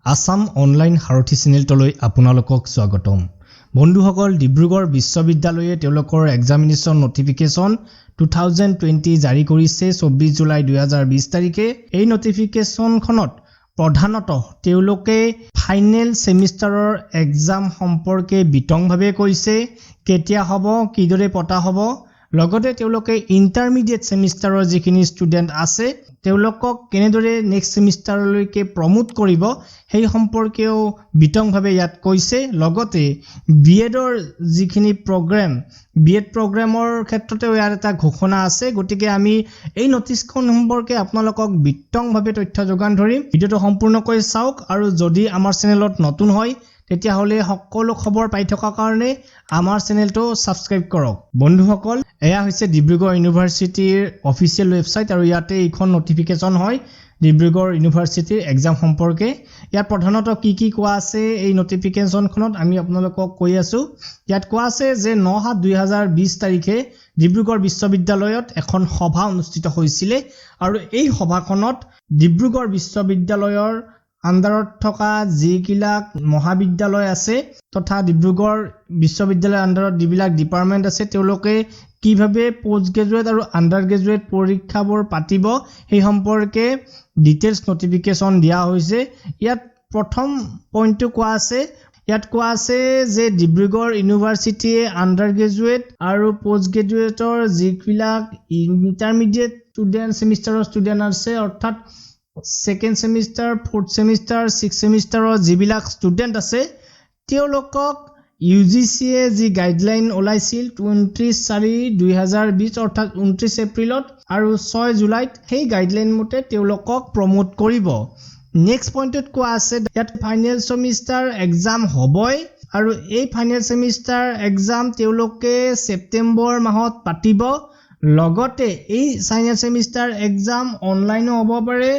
Assam online সাৰথি চেনেলটোলৈ আপোনালোকক স্বাগতম। বন্ধুসকল, ডিব্ৰুগড় বিশ্ববিদ্যালয়ে তেওঁলোকৰ এক্সামিনেশ্যন নটিফিকেশ্যন 2020 জাৰি কৰিছে 24 জুলাই 2020 তাৰিখে। এই নটিফিকেশ্যনখনত প্ৰধানতঃ তেওঁলোকে ফাইনেল ছেমিষ্টাৰৰ এক্সাম সম্পৰ্কে বিতংভাৱে কৈছে, কেতিয়া হ'ব, কিদৰে পতা হ'ব। লগতে তেওঁলোকে ইণ্টাৰমিডিয়েট ছেমিষ্টাৰৰ যিখিনি ষ্টুডেণ্ট আছে, তেওঁলোকক কেনেদৰে নেক্সট ছেমিষ্টাৰলৈকে প্ৰমোট কৰিব, সেই সম্পৰ্কেও বিতংভাৱে ইয়াত কৈছে। লগতে বি এডৰ যিখিনি প্ৰগ্ৰেম, বি এড প্ৰগ্ৰেমৰ ক্ষেত্ৰতেও ইয়াৰ এটা ঘোষণা আছে। গতিকে আমি এই নটিচখন সম্পৰ্কে আপোনালোকক বিতংভাৱে তথ্য যোগান ধৰিম। ভিডিঅ'টো সম্পূৰ্ণকৈ চাওক আৰু যদি আমাৰ চেনেলত নতুন হয়, তেতিয়াহ'লে সকলো খবৰ পাই থকাৰ কাৰণে আমাৰ চেনেলটো ছাবস্ক্ৰাইব কৰক। বন্ধুসকল, এয়া হৈছে ডিব্ৰুগড় ইউনিভাৰ্চিটিৰ অফিচিয়েল ৱেবছাইট আৰু ইয়াতে এইখন নটিফিকেশ্যন হয় ডিব্ৰুগড় ইউনিভাৰ্চিটিৰ এক্সাম সম্পৰ্কে। ইয়াত প্ৰধানতঃ কি কি কোৱা আছে এই নটিফিকেশ্যনখনত, আমি আপোনালোকক কৈ আছোঁ। ইয়াত কোৱা আছে যে 9/7/2020 তাৰিখে ডিব্ৰুগড় বিশ্ববিদ্যালয়ত এখন সভা অনুষ্ঠিত হৈছিলে আৰু এই সভাখনত ডিব্ৰুগড় বিশ্ববিদ্যালয়ৰ আণ্ডাৰত থকা যিবিলাক মহাবিদ্যালয় আছে তথা ডিব্ৰুগড় বিশ্ববিদ্যালয়ৰ আণ্ডাৰত যিবিলাক ডিপাৰ্টমেণ্ট আছে, তেওঁলোকে কিভাৱে পষ্ট গ্ৰেজুৱেট আৰু আণ্ডাৰ গ্ৰেজুৱেট পৰীক্ষাবোৰ পাতিব, সেই সম্পৰ্কে ডিটেইলছ নটিফিকেশ্যন দিয়া হৈছে। ইয়াত প্ৰথম পইণ্টটো কোৱা আছে, ইয়াত কোৱা আছে যে ডিব্ৰুগড় ইউনিভাৰ্চিটিয়ে আণ্ডাৰ গ্ৰেজুৱেট আৰু পষ্ট গ্ৰেজুৱেটৰ যিবিলাক ইণ্টাৰমিডিয়েট ষ্টুডেণ্ট ছেমিষ্টাৰৰ ষ্টুডেণ্ট আছে, অৰ্থাৎ second semester, fourth semester, six ছেমিষ্টাৰৰ যিবিলাক ষ্টুডেণ্ট আছে, তেওঁলোকক ইউ জি চিয়ে যি গাইডলাইন ওলাইছিল 29/4/2020, অৰ্থাৎ 29 এপ্ৰিলত আৰু 6 জুলাইত, সেই গাইডলাইন মতে তেওঁলোকক প্ৰমোট কৰিব। নেক্সট পইণ্টত কোৱা আছে, ইয়াত ফাইনেল ছেমিষ্টাৰ এক্সাম হ'বই আৰু এই ফাইনেল ছেমিষ্টাৰ এক্সাম তেওঁলোকে ছেপ্টেম্বৰ মাহত পাতিব। লগতে এই ফাইনেল ছেমিষ্টাৰ এক্সাম অনলাইনো হ'ব পাৰে,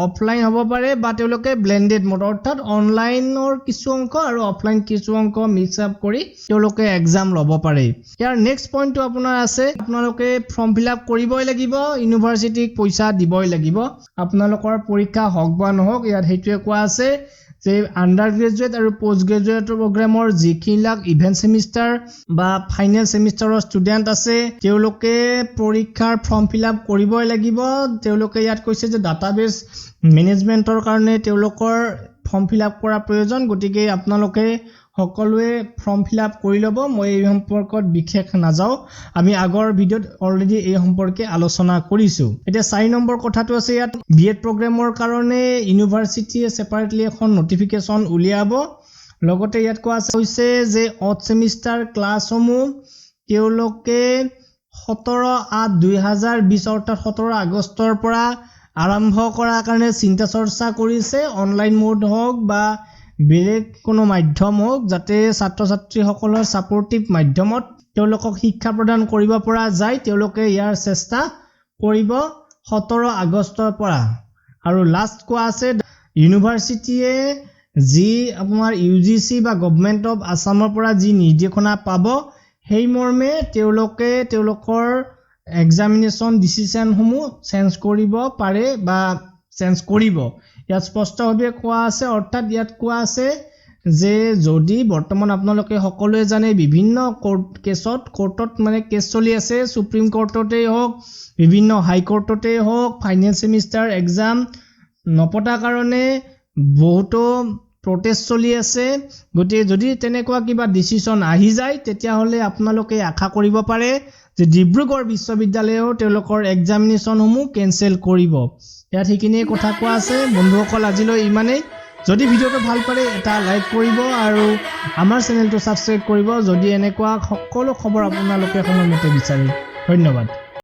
অফলাইন হ'ব পাৰে বা তেওঁলোকে ব্লেণ্ডেড মোড, অৰ্থাৎ অনলাইনৰ কিছু অংশ আৰু অফলাইন কিছু অংশ মিক্স আপ কৰি তেওঁলোকে এক্সাম ল'ব পাৰে। ইয়াৰ নেক্সট পইণ্টটো আপোনাৰ আছে, আপোনালোকে ফৰ্ম ফিল আপ কৰিবই লাগিব, ইউনিভাৰ্চিটিক পইচা দিবই লাগিব, আপোনালোকৰ পৰীক্ষা হওক বা নহওক। ইয়াত সেইটোৱে কোৱা আছে যে আণ্ডাৰ গ্ৰেজুৱেট আৰু পষ্ট গ্ৰেজুৱেট প্ৰগ্ৰেমৰ যিবিলাক ইভেন ছেমিষ্টাৰ বা ফাইনেল ছেমিষ্টাৰৰ ষ্টুডেণ্ট আছে, তেওঁলোকে পৰীক্ষাৰ ফৰ্ম ফিল আপ কৰিবই লাগিব। তেওঁলোকে ইয়াত কৈছে যে ডাটাবেছ মেনেজমেণ্টৰ কাৰণে তেওঁলোকৰ ফৰ্ম ফিল আপ কৰা প্ৰয়োজন। গতিকে আপোনালোকে সকলোৱে ফৰ্ম ফিল আপ কৰি ল'ব। মই এই সম্পৰ্কত বিশেষ নাযাওঁ, আমি আগৰ ভিডিঅ'ত অলৰেডি এই সম্পৰ্কে আলোচনা কৰিছোঁ। এতিয়া 4 নম্বৰ কথাটো আছে, ইয়াত বি এড প্ৰগ্ৰেমৰ কাৰণে ইউনিভাৰ্চিটিয়ে ছেপাৰেটলি এখন নটিফিকেশ্যন উলিয়াব। লগতে ইয়াত কোৱা হৈছে যে অড ছেমিষ্টাৰ ক্লাছসমূহ তেওঁলোকে 17/8/2020, অৰ্থাৎ 17 আগষ্টৰ পৰা আৰম্ভ কৰাৰ কাৰণে চিন্তা চৰ্চা কৰিছে, অনলাইন মোড হওক বা বেলেগ কোনো মাধ্যম হওক, যাতে ছাত্ৰ ছাত্ৰীসকলৰ ছাপৰ্টিভ মাধ্যমত তেওঁলোকক শিক্ষা প্ৰদান কৰিব পৰা যায়। তেওঁলোকে ইয়াৰ চেষ্টা কৰিব 17 আগষ্টৰ পৰা। আৰু লাষ্ট কোৱা আছে, ইউনিভাৰ্চিটিয়ে যি আপোনাৰ ইউ জি চি বা গভমেণ্ট অফ আছামৰ পৰা যি নিৰ্দেশনা পাব, সেই মৰ্মে তেওঁলোকে তেওঁলোকৰ এক্সামিনেশ্যন ডিচিশ্যনসমূহ চেঞ্জ কৰিব পাৰে বা চেঞ্জ কৰিব। ইয়াত স্পষ্টভাৱে কোৱা আছে, অৰ্থাৎ ইয়াত কোৱা আছে যে যদি বৰ্তমান আপোনালোকে সকলোৱে জানে, বিভিন্ন কোৰ্ট কেছত, কোৰ্টত মানে কেছ চলি আছে, সুপ্ৰিম কোৰ্টতেই হওক, বিভিন্ন হাইকোৰ্টতেই হওক, ফাইনেল ছেমিষ্টাৰ এক্সাম নপতাৰ কাৰণে বহুতো প্ৰটেষ্ট চলি আছে। গতিকে যদি তেনেকুৱা কিবা ডিচিশ্যন আহি যায়, তেতিয়াহ'লে আপোনালোকে আশা কৰিব পাৰে যে ডিব্ৰুগড় বিশ্ববিদ্যালয়েও তেওঁলোকৰ এক্সামিনেশ্যনসমূহ কেঞ্চেল কৰিব। ইয়াত সেইখিনিয়ে কথা কোৱা আছে। বন্ধুসকল, আজিলৈ ইমানেই। যদি ভিডিঅ'টো ভাল পালে এটা লাইক কৰিব আৰু আমাৰ চেনেলটো ছাবস্ক্ৰাইব কৰিব, যদি এনেকুৱা সকলো খবৰ আপোনালোকে সময়মতে বিচাৰে। ধন্যবাদ।